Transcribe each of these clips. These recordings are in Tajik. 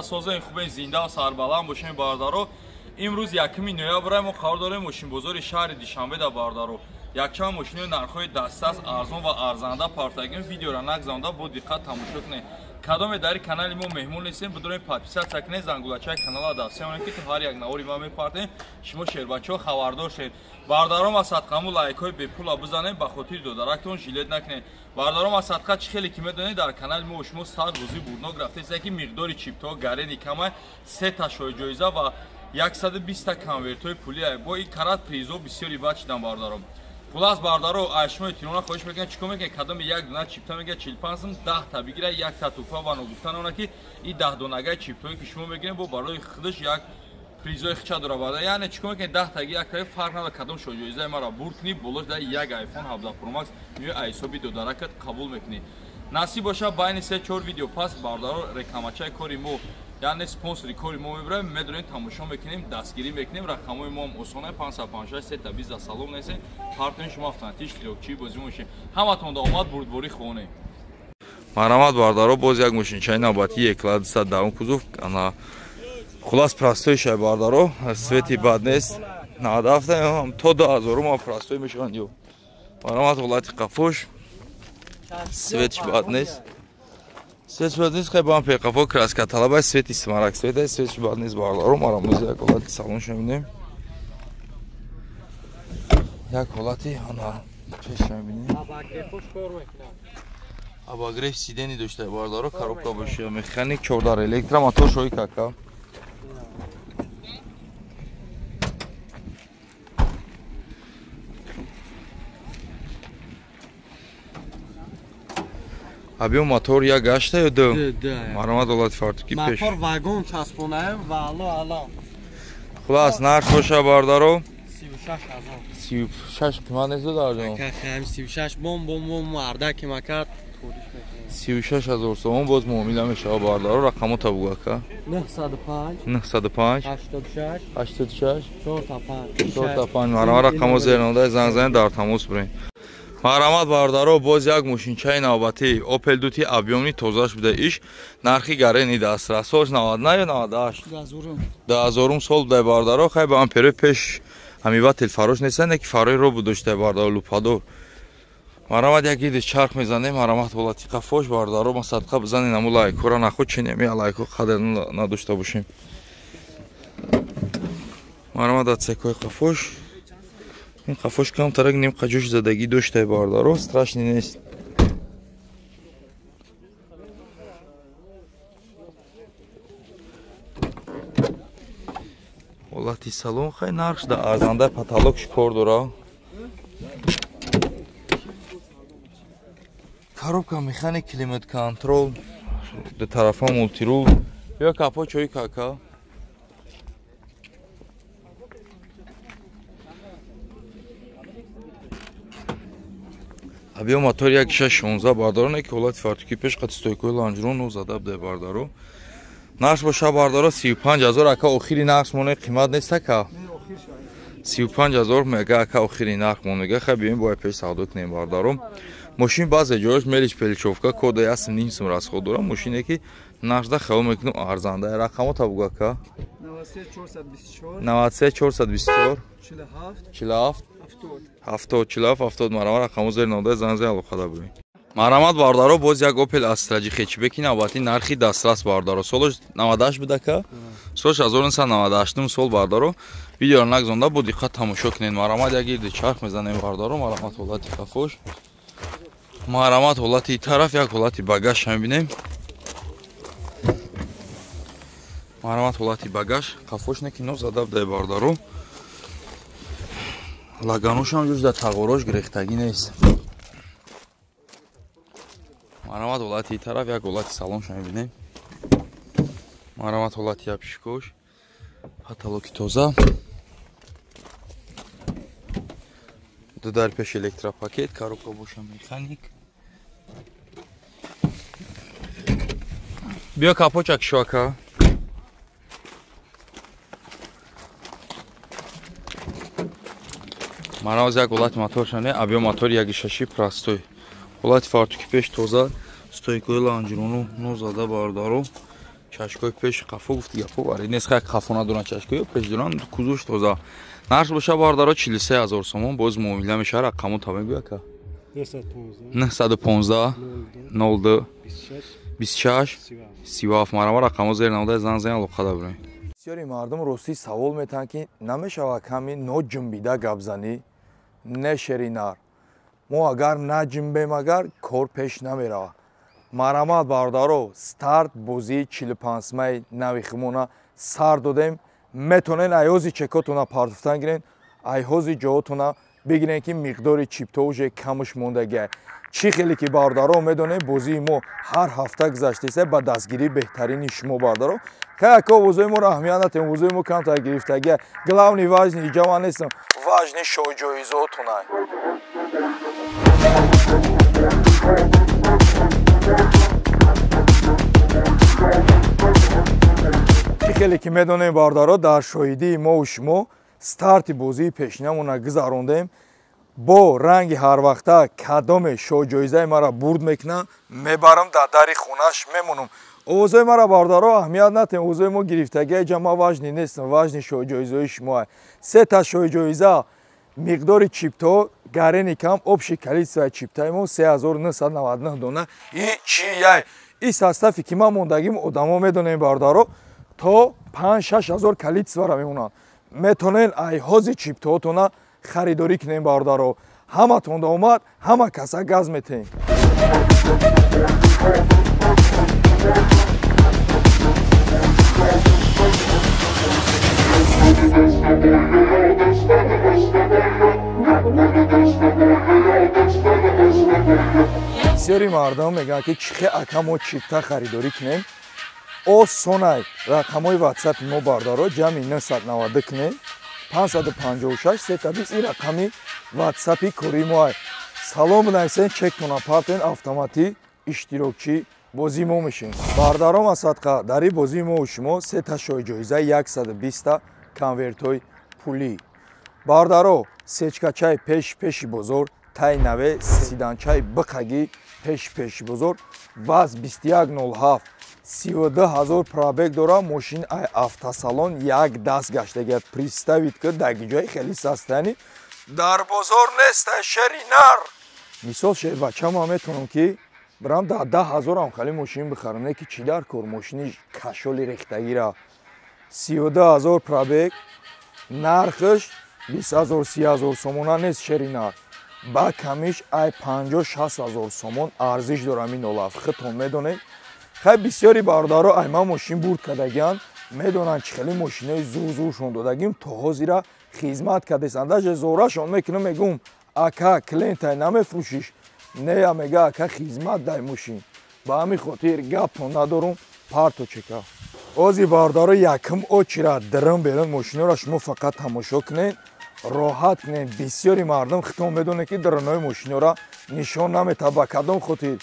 Созаи хубе, зинда сарбаланд бошем, бародаро. Имрӯз 1 ноябр мо қарор дорем мошинбозори шаҳри Душанбе да, бародаро. Якчанд мошинои нархҳои дастрас, арзон ва арзанда партагим. Видеоро нагзаронда бо диққат тамошо кунед. Кадоме дар канали мо меҳмон нестем, бидорем подписаться кунед, зангулачаи канала дастия монед, ки то ҳар як навори ма мепартем, шумо шербачаҳо хабардор шед. Бародаром, аз садқаму лайкҳои бепула бизанед, ба хотири додарактон жилет накунед. Бародаром, аз садқа чӣ хеле ки медонед, дар канали мо шумо 100 рӯзи бурднок рафтест, ки миқдори чиптҳо гарени камай, 3 та шоҳиҷоиза ва 120 та конвертҳои пулӣ. Бо ин карат призо бисёри бад шидан, бародаром. Хулас, бародаро, аз шумо эҳтиромона хоҳиш мекунам, чӣ кор мекунед? Кадоми як дона чипта мегирад 45 сум, 10 та бигира, якта туҳфа. Ва ногуфтан она, ки ин 10 донагаи чиптҳое, ки шумо мегиред, бо барои худаш як призои хича дора, бародар. Яъне чӣ кор мекунед? 10 таги як фарқ надорад кадом шоҳиҷоизаи маро бурд кунӣ, болош дар як iPhone 17 Pro Max меои, ҳисоби додаракат қабул мекунӣ. Насиб боша, байни се чор видео пас, бародаро, рекламачаи кори мо, яъне спонсори кори мо мебарем, медонем, тамошо мекунем, дастгирӣ мекунем. Рақамҳои мо ҳам осона: 556 сета 20. Салом несем, партони шумо автоматик иштирокчии бозӣ мошем. Ҳаматон да омад, бурдборӣ хонем. Марҳамат, бародаро, боз як мошинчаи навбатӣ, Е-класс 210 кузов. Ана, хулас, простой шай, бародаро, свети бад нест, 97 то 2000 ма простой мешаванд ё. Марҳамат, ҳолати қафош, светиш бад нест, светиш бад нест. Хай, ба пеқафо краска талабай, свети смарак света, светиш бад нест, бародаро. Марамози як ҳолати салон шаминем, як ҳолати ана пеш мебинем. Обогрев сидений дошта, бародаро, коробка боша механик, чордар электро, мотор шои кака. Объём мотор як гашта ё ду? Марҳамат, ҳолати фартуки пеш. Мотор вагон часпонаем ва ало ало. Хулас, нарх боша, бародаро, 36 000. 36 қимат нест, додарҷон? 36 бом бом бом мардаки макат. 36 000 сомон, боз муомила мешава, бародаро. Рақамота бугу, ака. 905 905 86 86 45. 45. Марҳамат, рақамо зерномода, занг занед, дар тамос бурем. Марҳамат, бародаро, боз як мошинчаи навбатӣ, Опел дути объёмный, тозаш буда иш, нархи гарени дастрас. Солш 99 ё 98? 2000 сол буда, бародаро. Хай, ба амперои пеш ҳамива телфарош нестанд, ки фарои ро буд дошта, бародаро, лупадор. Марҳамат, як гиди чарх мезанем. Марҳамат, ҳолати қафош, бародаро. Ма садқа бизанем аму лайкҳоро, наход чинем, я лайкҳо қадр надошта бошем. Марҳамат, отсекҳои қафош, ин қафош камтарак ним қаҷош задагӣ дошта, бародаро, страшный нест. Ҳолати салон, хай, нархш да арзанда, потолок кор дора, коробка механик, климат контроль, ду тарафа мультирул. Ё капо чои кака. Объём мотор 1.16, бардаро, не ки ҳолати фартуки пеш қати стойкои лонжерон зада буде, бардаро. Нарх боша, бардаро, 35 000. Ака, охири нарх моне, қимат нест, ака? 35 000 мега, ака, охири нарх мон мега. Хай, биёем, бояд пеш савдо кунем, бардаро. Мошин баъзе ҷояш мелиш пеличовка кода ясм нимсум расход дора. Мошине ки нархда хаёл мекунам арзанда. Рақамота бугу, ака. 93 424 47 47 70. 70 47 70. Марҳамат, рақамо зери номда, занг зани, алоқада бурем. Марҳамат, бародаро, боз як Опел Астра хэтчбеки навбатӣ, нархи дастрас, бародаро. Солаш 98 буда, ака, солаш 1998 сол, бародаро. Видеоро нагзонда бо диққат тамошо кунед. Марҳамат, як гирди чарх мезанем, бародаро. Марҳамат, ҳолати қафош. Марҳамат, ҳолати тараф, як ҳолати багаж мебинем. Марҳамат, ҳолати багаж, қафош не ки но зада буда, бародаро. Лаганошам ҷуз да тағорош гирехтагӣ нест. Марҳамат, ҳолати тараф, як ҳолати салонша мебинем. Марҳамат, ҳолати обшивкош, потолоки тоза, ду дар пеш электропакет, коробка боша механик. Биё, капочак шо, ака. Марҳамат, як ҳолати моторшане, объём мотор 1.6 простой, ҳолати фартуки пеш тоза, стойкои лонжерону но зада, бародаро. Чашкои пеш қафо гуфти гапо вари нест, хай қафо надоран чашкои пеш доран, кузовш тоза. Нарх боша бародаро 43000 сомон, боз муомила мешава. Рақаму та мегӯя ка? 915 02 26 37. Марама рақамо зер намуда, зан зан алоқа да бирем. Бисёри мардум ростӣ савол метаҳанд, ки намешава ками ноҷунбида гап занӣ, не шери нар. Мо агар наҷунбем, агар кор пеш намеравад. Марамат бародаро, старт бозии 45-май нави химона сар додем. Метонен айҳози чекотона партофтан гирен, айҳози ҷоотона бигирен, ки миқдори чипто уже камуш мондагиа. Чӣ хеле ки бародаро медонем, бозии мо ҳар ҳафта гузаштеса ба дастгирии беҳтарини шумо бародаро. Хай ака, овозои моро аҳамият натем, овозои мо камтар гирифтагиа. Главный важный иҷа ман нестам, важный шоҳҷоизотона. Чӣ хеле ки медонем бародаро, дар шоҳидии мову шумо старти бозии пешинамона гузарондем. Бо ранги ҳарвақта кадоме шоҳҷоизаи мара бурд мекунам, мебарам дар дари хонаш мемонам. Овозои мара бародаро аҳамият натем, овозои мо гирифтагия иҷа ма важный нестам, важный шоҳҷоизаи шумоа. Сета шоҳҷоиза, миқдори чипто гарени кам, общий количество чиптаи мо 3999 дона. И чи яй? И состави ки ман мондагим одамо медонем бародаро, то 5-6 ҳазор количествора мемонанд. Метонен айҳози чиптоотона харидорӣ кунем бародаро. Ҳаматонда омад, ҳама каса газ метем. Бисёри мардум мегӯянд, ки чӣ хел ака мо чипта харидорӣ кунем. Осонай, рақамҳои ватсапи мо бародаро ҷамъи 992 кунем, 556 320, ин рақами ватсапи кори моай. Салом бинависен, чектона партен, автоматӣ иштирокчӣ бозии мо мешем. Бародаром асадқа, дар ин бозии мо шумо сета шоҳҷоиза, 120 конвертҳои пулӣ. Бародаро, сечкачаи пеш пеши бозор, тай наве сиданчаи биқагӣ пеш пеши бозор, ваз 2107, 32000 пробег дора, мошин ай автосалон як даст гаштагия. Представить ки даги ҷои хеле састани дар бозор неста шери нар. Мисол шербачама метавонам ки бирам дар 10000 ам хеле мошин бихарам, не ки чӣ дар кор мошини кашоли рехтагира. 32000 пробег, нархаш 20000 30000 сомона нест шери нар. Ба камиш ай 50-60 ҳазор сомон арзиш дорам ин олаф. Худтон медонед. Хай бисёри бародаро ай ман мошин бурд кардагианд, медонанд чӣ хеле мошинои зур-зуршон додагим, то ҳозира хизмат кардесанд. Даже зорашон мекунам, мегӯм ака клиентай намефурӯшиш, нея мега ака хизмат дай мошин. Ба ҳамин хотир гапон надорум, парто чека. Ози бародаро якум очира дирм берун мошиноро шумо фақат тамошо кунед, роҳат кунед. Бисёри мардум хитон медонед, ки дирнои мошиноро нишон наметавад. Ба кадом хотир?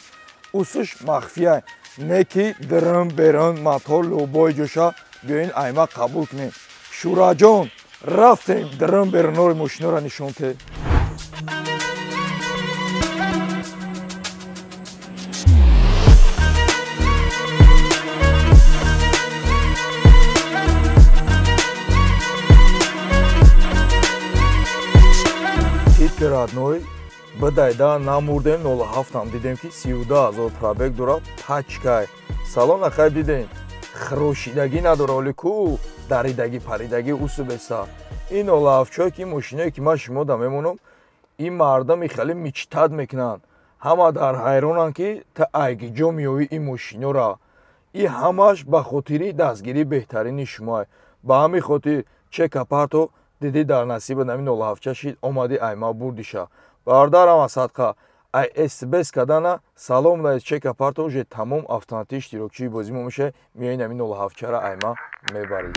Усуш махфия, не ки дирм берун мотор лубой ҷоша биёин айма қабул кунед. Шураҷон, рафтем дирм берунори мошиноро нишон те. Типи родной бадайда намурдем, 07 дидем ки 32000 пробег дорад, пачкай. Салона хай дидем, хирошидагӣ надора, оли ку даридагӣ паридагӣ усу беса. Ин 07 ки мошиное ки ман шумо да мемонам, ин мардами хеле мечтат мекунанд. Ҳама дар ҳайронанд, ки та айги ҷо меёвӣ ин мошинора. И ҳамаш ба хотири дастгирии беҳтарини шумоа. Ба ҳамин хотир чека парто дидӣ дар насиба нами 07 шид, омадӣ айма бурдиша. Бародарам асадқа, ай СБС кардана салом наис чека парто уже тамом автоматӣ иштирокчии бозӣ мо меша, меои нами 07-ра айма мебарӣ.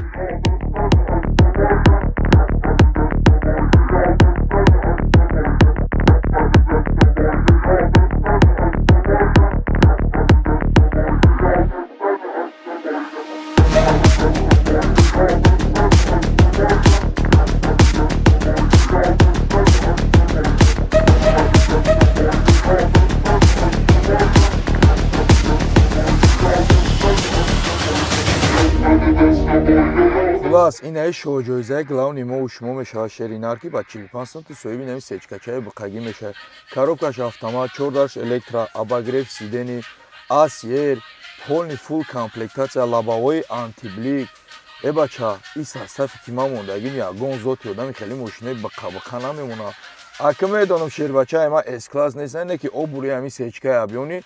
Хулас, ин ай шоҳҷоизаи главни мо у шумо мешавад шеринар, ки ба 45 сум ту соҳиби нави сечкачаи буқагӣ мешавад. Коробкаш автомат, чордарш электро, обогрев сидени, асер, полный фул комплектация, лобовой антиблик. Э бача, и состав ки ман мондагим ягон зоти одами хеле мошинаи бақа-бақа намемонад. Ака медонам шербачаи ман С-класс нест, не ки обури ҳамин сечкаи объёмный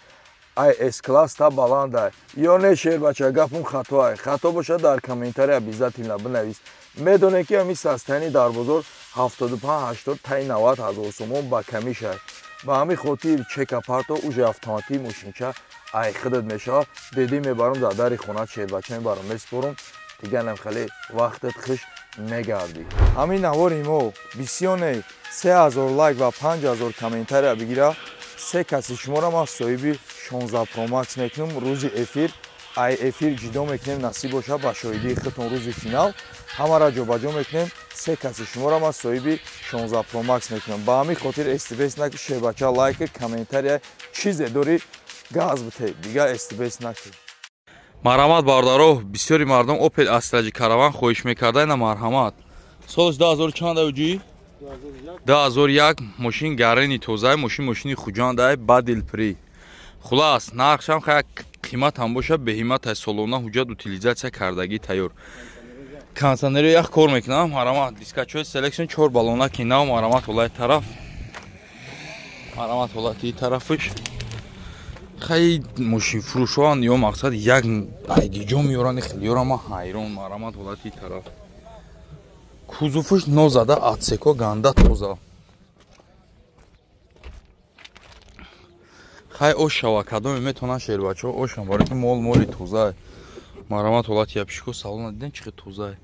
ай С-класс та баланда. Ё не шербача, гапум хато ай. Хато бошад дар комментария обязательно бинавис. Медонем ки ҳамин состояние дар бозор 75-80 тай 90 ҳазор сомон ба камишай. Ба ҳамин хотир чека парто уже автоматӣ мошинча ай худат мешавад. Беди мебарам дар дари хона шербача мебарам меспорам. Диганам хеле вақтат хуш мегардӣ. Ҳамин навори мо бисёне 3000 лайк ва 5000 комментария бигира. Се каси шуморо ман соҳиби 16 Pro Max мекунам рӯзи эфир. Ай эфир ҷидо мекунем, насиб бошад ба шоҳидии худтон рӯзи финал. Ҳамаро ҷобаҷо мекунем. Се каси шуморо ман соҳиби 16 Pro Max мекунам. Ба ҳамин хотир СТБС наки шербача лайк, комментария чизе дорӣ газ бите. Дигар СТБС наки. Марҳамат бародаро, бисёри мардум Opel Astra J Caravan хоҳиш мекарда, ина марҳамат. Солаш 2000 чанд ай 2001 мошин гарени тозай, мошин мошини Хуҷандай бадил при. Хулас, нархшам хая қимат ҳам боша, беҳимат ай солона ҳуҷҷат утилизатсия кардагӣ тайёр. Кондиционери ях кор мекунам, марҳамат, дискачои селекшн 4 балона ки нав, марҳамат ҳолати тараф. Марҳамат ҳолати тарафиш. Хай мошинфурӯшоан ё мақсад як айгиҷо меёранд, хелиёра ман ҳайрон, марҳамат ҳолати тараф. Кузовш нозада, отсеко ганда тоза. Хай ош шава, кадоме метавонанд шербачаҳо ошам, барои ки мол моли тозае. Марҳамат ҳолати япишко салона дидем чӣ хел тозае.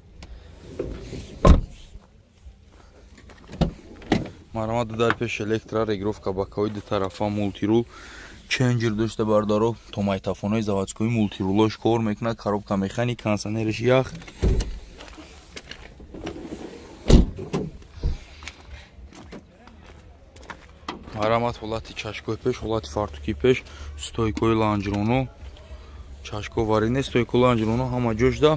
Марҳамат дар пеш электро, регировка боковой ду тарафа, мултирул, ченҷер дошта бардаро, то майтафонои заводской мултирулош кор мекунад, коробка механик, кондиционериш ях. Марҳамат ҳолати чашкои пеш, ҳолати фартуки пеш, стойкои ланҷроно, чашко варине, стойкои ланҷроно ҳама ҷошда.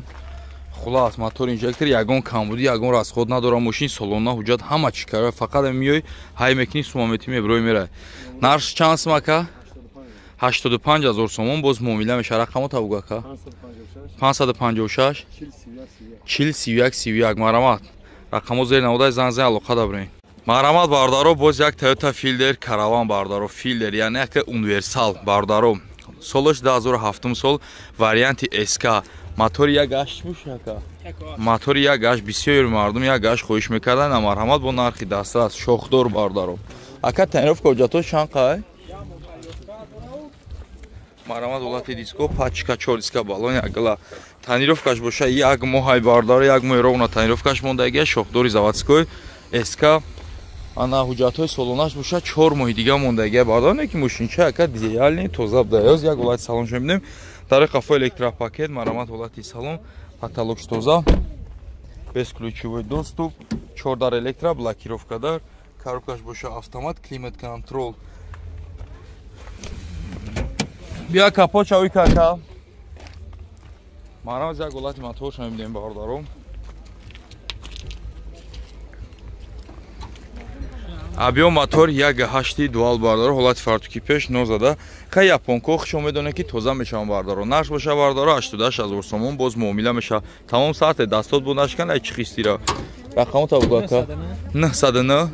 Хулас, мотор инжектор ягон камбудӣ, ягон расход надора, мошин солона ҳуҷҷат ҳама чӣ кара, фақат миёй ҳай мекунӣ, сумаметӣ меброи мерай. Нарх чанд сум ака? 85 ҳазор сомон боз муомила мешавад. Рақамо табуг ака? 556 40 31 31. Марҳамат. Рақамо зери наводаи занг зани алоқа дабрем. Марҳамат бародаро, боз як Toyota Fielder Caravan бародаро, Fielder яъне як универсал бародаро. Солаш 2007 сол, варианти SK. Мотори 1.8 буш ака? Мотори 1.8 бисёр мардум 1.8 хоҳиш мекарданд, марҳамат бо нархи дастрас шохдор бародаро. Ака тонировка ҳуҷҷатҳо чанд қай? Марҳамат ҳолати диско, пачка 4 диска балон як гала. Тонировкаш боша як моҳай бародаро, як моҳи ровно тонировкаш мондагия, шохдори заводской SK. Ана ҳуҷҷатҳои солонаш боша 4 моҳи дига мондагия бародаро, не ки мошинча ака идеальный тоза буда. Як ҳолати салоншо мебинем. Дар қафо электропакет, марҳамат ҳолати салон, потолокш тоза, бесключевой доступ, 4 дар электро, блокировка дар, коробкаш боша автомат, климат контрол. Бия капот шавӣ кака. Марҳамат як ҳолати моторшо мебинем бародаро. Объём мотор 1.8 дуал бардаро, ҳолати фартуки пеш нозада. Хай японко хушо медонед ки тоза мешаванд бардаро. Нарх боша бардаро 88 ҳазор сомон боз муомила мешавад. Тамом саате дастот бо нашкан ай чихистира. Рақамо табуг ака? 909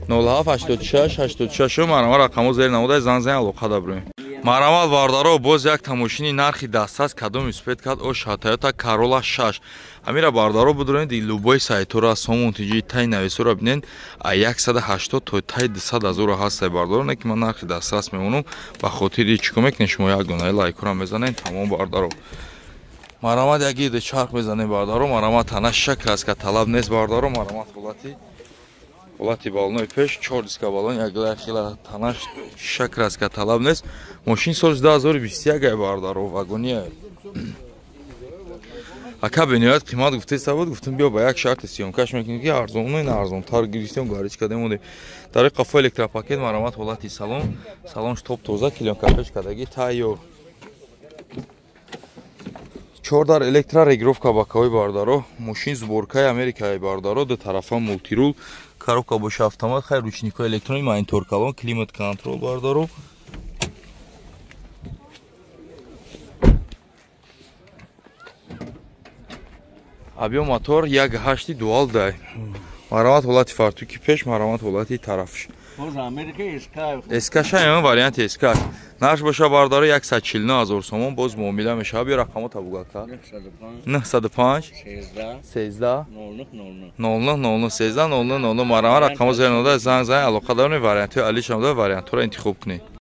07 86 86. Марҳамат рақамо зери намодаи занг зани алоқа дабрем. Марҳамат бардаро, боз як тамошини нархи дастрас кадом успед кард ош Toyota Corolla 6. Ҳамира бардаро бидонед любой сайтора сомон тиҷи тай нависора бинед, а 180 то тай 200 ҳазор ҳастай бардаро, не ки ман нархи дастрас мемонам ба хотири чӣ кор мекунед шумо як донаи лайкора мезанед тамом бардаро. Марҳамат як иде чарх мезанед бардаро, марҳамат тана шакр аст ка талаб нест бардаро, марҳамат ҳолати балонои пеш 4 диска балон як хела танаш шакр аст ка талаб нест. Мошин соли 2021 ай бардаро, вагония. Ака бениҳоят қимат гуфтеста буд, гуфтам биё ба як шарти съёмкаш мекунем ки арзон ин арзонтар гирифтем, гарич кардем мондем. Дар қафо электропакет, марҳамат ҳолати салон, салонш топ тоза, клеёнка пеш кардагӣ тайёр. 4 дар электрорегулировка боковой бардаро. Мошин сборкаи Америкаи бардаро, ду тарафа мультирул, коробка боша автомат, хай ручникҳои электронӣ, монитор калон, климат контрол бардаро. Объем мотор 1.8 дуал дай. Марамат ҳолати фартуки пеш, марамат ҳолати тарафш. СК шаем варианти СК. Нарх боша бардаро 149 ҳазор сомон, боз муомила мешавад. Биё рақамо табугака. 905 13 09 09 13 09 09. Марамат рақамо зер нода, занг занг, алоқа дорем, вариантҳои Алишам да, вариантҳоро интихоб кунед.